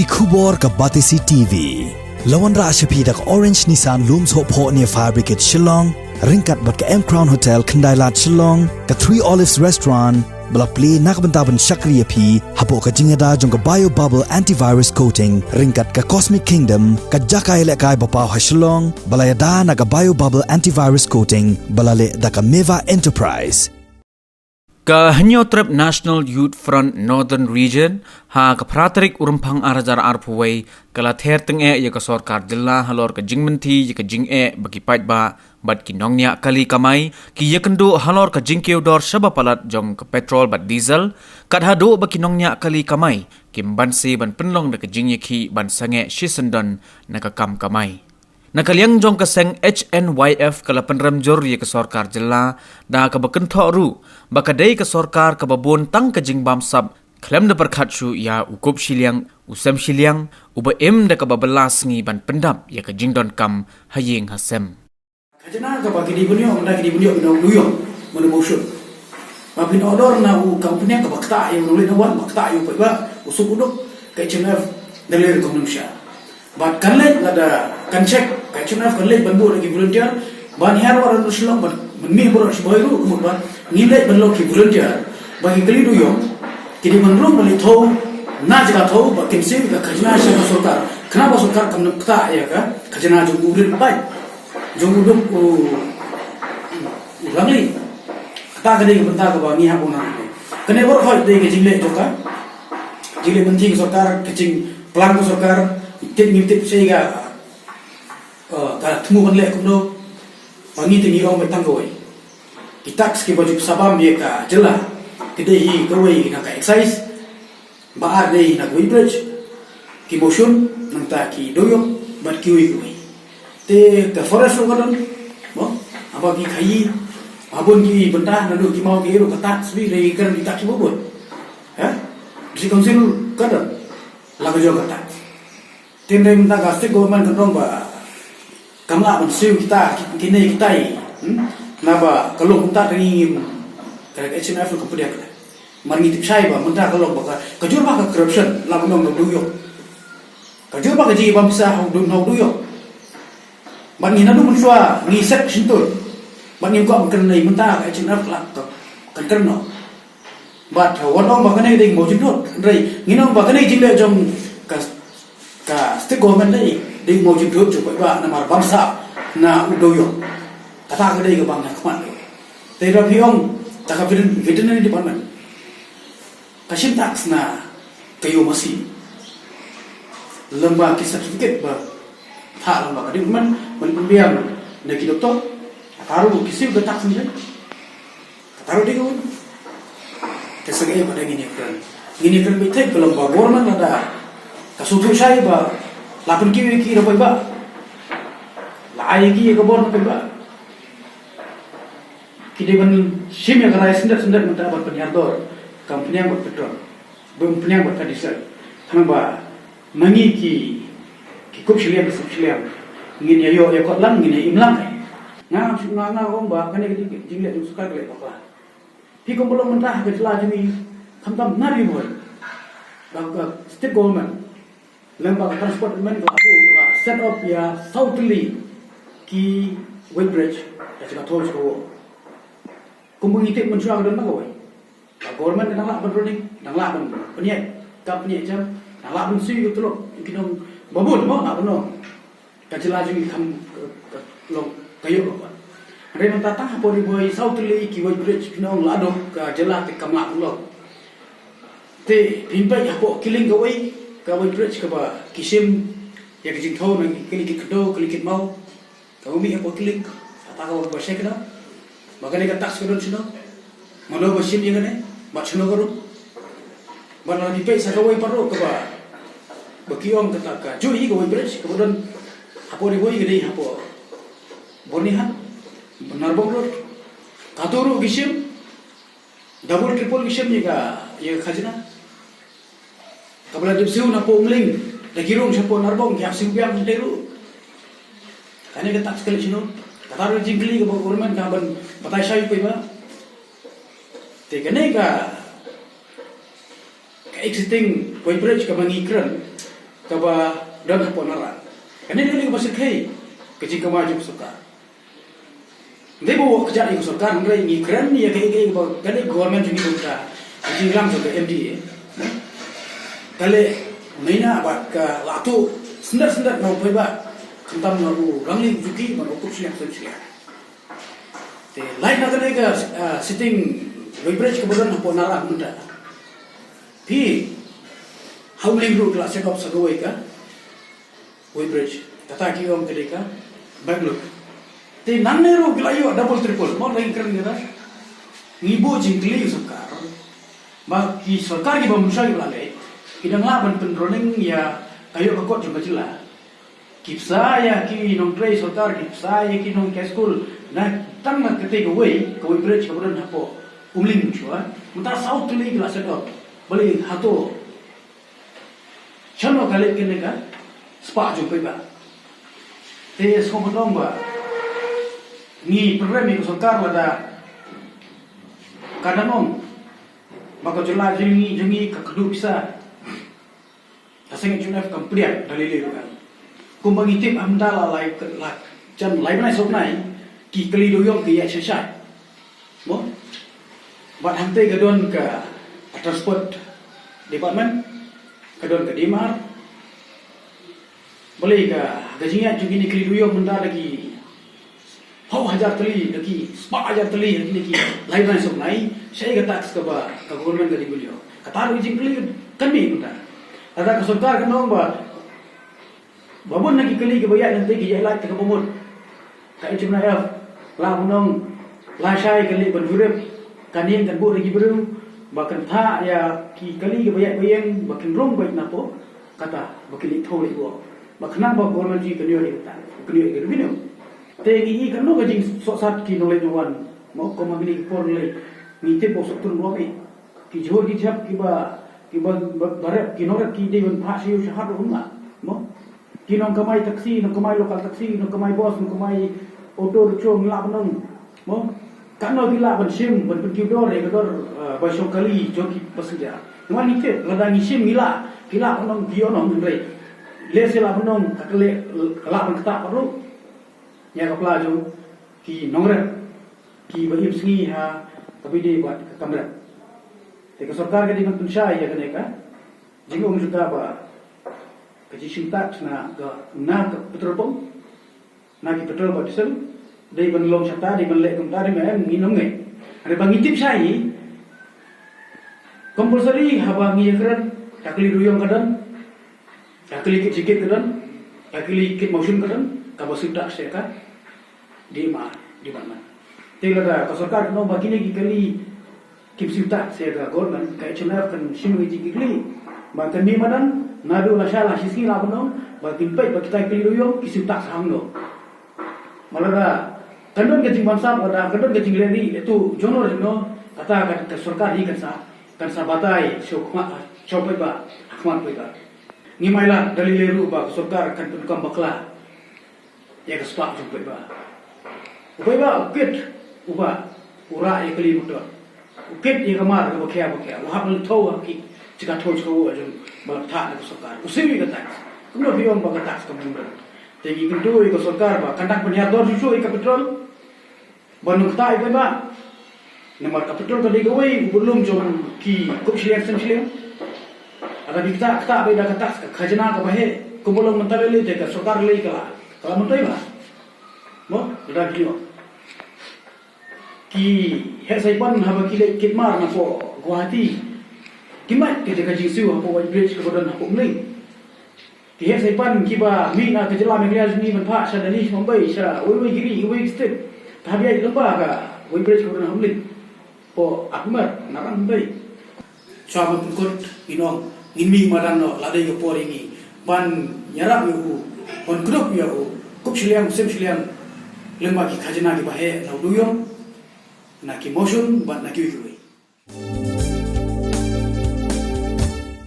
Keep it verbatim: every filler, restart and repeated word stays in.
Ki khubor ka Batesi T V. La wanrah sha phi da ka Orange Nissan Lum Sohphoh near Fire Brigade Shillong, ryngkat bad ka M Crown Hotel Khyndailad Shillong, ka Three Olives Restaurant, ba la plie na ka bynta ban shakri ïa phi hapoh ka jingïada jong ka Bio Bubble Antivirus Coating, ryngkat ka Cosmic Kingdom, ka jaka ïalehkai ba paw ha Shillong, ba la ïada na ka Bio Bubble Antivirus Coating, ba la leh da ka Meva Enterprise. Ka Hynñiewtrep National Youth Front Northern Region, ha ka phra tarik u Rymphang ar hajar arphew wei, ka la ther tyngeh ïa ka sorkar jylla halor ka jingmynthi ïa ka jingeh ba ki paidbah bad ki nongñiah kali kamai ki ïakynduh halor ka jingkiew dor shaba palat jong ka petrol bad diesel, kat haduh ba ki nongñiah kali kamai kim banse ban pynlong da ka jingïakhih ban sangeh shisyndon na ka kam kamai. Na ka liang jong ka seng H N Y F ka la pynrem jur ïa ka sorkar jylla da kaba kynthoh ruh ba ka dei ka sorkar kaba bun tang ka jingbamsap, khlem da pyrkhat shuh ïa u kup shiliang, u sem shiliang, uba im da kaba bylla sngi ban pyndap ïa ka jingdonkam ha ïing ha sem. Khajna kaba ki dei ban ïoh, mynta ki dei ban ïoh, ki dei ban ïoh, ban ïoh motion. Ba phin order na u company kaba ktah ïa u nongleit nongwan, ba ktah ïa u paidbah, u suk u duk, ka H N F da leh rukom nang sha. Bad kan leit lada kan check, ka H N F kan leit ban buh da ki volunteer, ban hiar baroh na Shillong, ban, ban mih baroh sha Bhoi ruh, kumut ba ngin leit ban long ki volunteer, ba ki kali duyong ki dei ban rung ban leit thew na jaka thew, ba kin siew ka khajna sha ka sorkar. Khnang ba sorkar kam ktah ïa ka khajna jong u rit paid, jong u duk u, u rangli. Kata ka dei ka bynta kaba ngi hap ban nang. Kane baroh dei ka jingleh jong ka, jingleh mynthi ka sorkar, ka jingplan ka sorkar. Tip ngi tip sha ka, eh, ka thmu ban leh kumno. Ba ngi te ngi ong ba tang kawei. Ki tax kiba ju pynsaphriang ïa ka jylla, ki dei hi kawei na ka excise, ba ar dei na ka weighbridge, ki motion, nangta ki duyok, bad kiwei kiwei. Te ka forest ruh ka don, mo, haba ki khaïi, ha bun ki bynta naduh ki maw ki ruh ka tax, sbi dei ka don ki tax kiba bun. Ha? District Council ka don la ka jong ka tax. Te hynrei mynta ka state government kan ong ba kam lah ban siew kita, ki, kine kita, hmm? Naba ka long kumta ka ngim, ka H N F ka pdiang ka. Mar ngi tip shai ba mynta ka long ba ka, ka jur ba ka corruption, la ban ong na u duyok. Ka jur ba ka jingïabam pisa ha u du-, na u duyok. Bad ngi naduh mynshuwa ngi set shyntur. Bad ngim kwah ban kren, mynta ka H N F ka la, ka, kan kren noh. Bad, uh, wat ong ba kane dei mawjud dud. Hynrei ngin ong ba kane jingleh jong ka, ka state government dei, dei mawjud dud jong paidbah namar bamsap na u duyok. Kata ka dei kaba nga khmat. Te da phi ong, ta ka veterin-, veterinary department ka shim tax na ka ïew masi. Lem bad ki certificate ba, ha, lem bad ka dei man, man pynbiang na ki doktor. Kata ruh ki siew ka tax ni. Kata ruh dei ka un. Te sa kaei pat ngin ïakren. Ngin ïakren beit thik ka long ba government lada ka sngewthuh shai ba la pynkiew ïa ki da paidbah, la ai ïa ki ïa ka bor na paidbah, ki dei ban shim ïa ka rai syndet syndet mynta ban pynhiar dor, kam pynïang bad petrol, ban pynïang bad ka diesel. Khnang ba ma ngi ki, ki kup shiliang, ki kup shiliang, ngin ïa ïoh ïa kot lang, ngin ïa im lang. Nga, nga, nga ong ba kane ka dei ka jingleh jong sorkar ka leh bakla. Phi kumba long mynta ha ka jylla jong ngi, khamtam na Ri Bhoi, ba ka state government lem bad ka transport department ka la, ka la set up ïa saw tylli ki weighbridge, ka jaka thew jaka woh. Kumba ngi tip mynshuwa ka don na kawei. Ka government ka dang lah ban running, dang lah ban pynïaid kam pynïaid jam, dang lah ban siew ïa ka tulop ki nong babun mo, lah ban ong. Ka jylla jong ngi kam ka, ka long ka ïoh ka pat. Hynrei mynta tang hapoh Ri Bhoi saw tylli ki weighbridge, phin ong la dok ka jylla te kam lah ban long. Te phin peit hapoh Killing kawei ka weighbridge kaba ki shim ïa ka jingthew na ki kali kit kdew, kali kit maw. Ka umi hapoh Killing, kata ka wan ba shai kane. Ba kane ka tax ka don shano? Mano ba shim ïa kane? Bad shano ka ruh? Bad lada phi peit sa kawei pat ruh kaba, ba ki ong kata ka juh hi ka weighbridge kaba don hapoh Ri Bhoi, ka dei hapoh Byrnihat, Narbong Road. Katu ruh ki shim double triple ki shim ïa ka, ïa ka khajna. Kaba la dep siew na poh Umling, da ki rung shapoh Narbong, ki hap siew biang hangtei ruh. Kane ka tax ka leit shano? Kata ruh jingkylli kaba government ka ban batai shai paidbah. Te kane ka, ka existing weighbridge kaba ngi kren, kaba don hapoh Narang. Kane ka dei kaba shyrkhei ka jingkawang jong ka sorkar. Dei ba ka jingkawang jong ka sorkar, hynrei ngi kren ïa kaei kaei ba ka dei government jong ngi, ka jingïalang jong ka M D A. Ka leh mynta bad ka la tuh sendar sendar na u paidbah, khamtam na u rangbah jong ki bad u kup shiliang sem shiliang. Te lait na kane ka, ah, sitting weighbridge kaba don hapoh Narang mynta. Phi, ha Umling ruh ki la set up sa kawei ka weighbridge. Kata ki ong ka dei ka Bangalore. Te nangne ruh ki la ïoh double triple. Mo, lei kren kata. Ngi buh jingkylli ïa ka sorkar. Ba ki sorkar kiba mynshwa ki la leit, ki dang lah ban pynrung ïa ka ïoh ka kot jong ka jylla. Ki pynshai ïa ki nongtrei sorkar, ki pynshai ïa ki nongtrei skul. Na tang na kata kawei, ka weighbridge kaba don hapoh Umling mynshwa. Mynta saw tylli ki la set up. Balei, hato shano ka leit kane ka spah jong u paidbah? Te sngewbha ong ba ngi pynrem ïa ka sorkar lada ka dang ong ba ka jylla jong ngi, jong ngi ka kdup pisa. Ka seng H M F kam pdiang da lei lei ruh. Kumba ngi tip, ym da la lai, la jan lai bnai saw bnai ki kali dewïong ki ïaid shai shai. Mo? Bad hangtei ka don ka Transport Department, ka don ka D M R. Balei ka, ka jingïaid jong kine ki kali dewïong mynta da ki phew hajar tylli, da ki spah hajar tylli, da ki lai bnai saw bnai, shaei ka tax kaba ka government ka dei ban ïoh? Kata ruh ka jingkylli kan mih mynta. Lada ka sorkar kan ong ba, ba bun na ki kali kiba ïaid hangtei ki ïaid lait te kaba mut. Ka H M F lah ban ong, lashai kan leit ban jurip, kan ïeng kan buh da ki briew ba kan thah ïa ki kali kiba ïaid ba ïeng ba kin rung beit na pdeng kata, ba kin leit thew leit buh. Ba khnang ba government kan ïoh ïa kata, kan ïoh ïa ka revenue. Te ngi i kano ka jingsohsat ki nongleit nongwan, mo, kum ha kine ki por ngi leit, ngi tip ba u soptur ruh ki jhur ki jhep kiba, kiba, ba, ba rep, ki nongrep ki dei ban phah sha ïew sha hat ruh ym lah, mo. Ki nongkamai taxi, nongkamai local taxi, nongkamai bus, nongkamai auto rickshaw, ngi lah ban ong, mo. Katno ki lah ban shim ban pynkiew dor ïa ka dor, eh, bai shong kali jong ki passenger. Namar ngi tip lada ngi shim ngi lah, ki lah ban ong ki ïoh nong, hynrei lehse lah ban ong ka leh, ka lah ban ktah pat ruh ïa ka pla jong ki nongrep kiba im sngi ha kaba ïadei bad ka kam rep. Te ka sorkar ka dei ban pynshai ïa kane ka jingong jong ka ba ka jingshim tax na ka, na ka petrol pump, na ki petrol bad diesel, dei ban long shata, dei ban leh kumta, dei ban em, ngin ym ngeit. Hynrei ba ngi tip shai hi, compulsory haba ngi ïakren, ka kali dewïong ka don, ka kali kit jingkit ka don, ka kali kit mawshun ka don, kaba siew tax ïa ka D M R, department. Te lada ka sorkar kan ong ba kine ki kali kim siew tax ïa ka government, ka H M F kan shim ïa ki kali. Ba kan mih madan, naduh lashai lashisngi lah ban ong ba kin peit ba kita ki kali dewïong ki siew tax hangno. Ba lada kan don ka jingbansap, lada kan don ka jinglehrieh, ïa tu jongno jongno, kata ka, ka sorkar hi kan sa, kan sa batai sha u khmat, sha u paidbah, ha khmat u paidbah. Ngim ailad da lei lei ruh ba ka sorkar kan pyndonkam bakla ïa ka spah jong u paidbah. U paidbah u kit, uba u rah ïa ka kali motor, u kit ïa ka mar kaba khia ba khia, u hap ban thew ha ki jaka thew jaka woh jong ba la thah da ka sorkar, u siew ïa ka tax. Kumno phi ong ba ka tax kam bun? Te ngi kyntu ïa ka sorkar ba kan dang pynhiar dor shuh shuh ïa ka petrol. Ban ktah ïa u paidbah. Namar ka petrol ka dei kawei u budlum jong ki kup shiliang sem shiliang. Lada phi ktah, ktah beit da ka tax, ka khajna kaba heh, kumba long mynta lei lei, te ka sorkar lei ka la, ka la myntoi bha. Mo, lada phi ong, ki heh saipan haba ki leit kit mar napoh Guwahati, ki mad ka jaka jingsiew hapoh weighbridge kaba don hapoh Umling. Ki heh saipan kiba mih na ka jylla Meghalaya jong ngi ban phah sha Delhi, sha Mumbai, sha wei wei ki ri, wei wei ki state, te hap ïaid lyngba ka weighbridge kaba don ha Umling, hapoh Arphew Mer, Narang, Mumbai. Shuwa ban pynkut, ngin ong, ngin mih madan noh, la dei ka por ïa ngi ban ïarap ïa u, ban kdup ïa u kup shiliang sem shiliang lyngba ki khajna kiba heh na u dewïong, na ki mawshun bad na kiwei kiwei.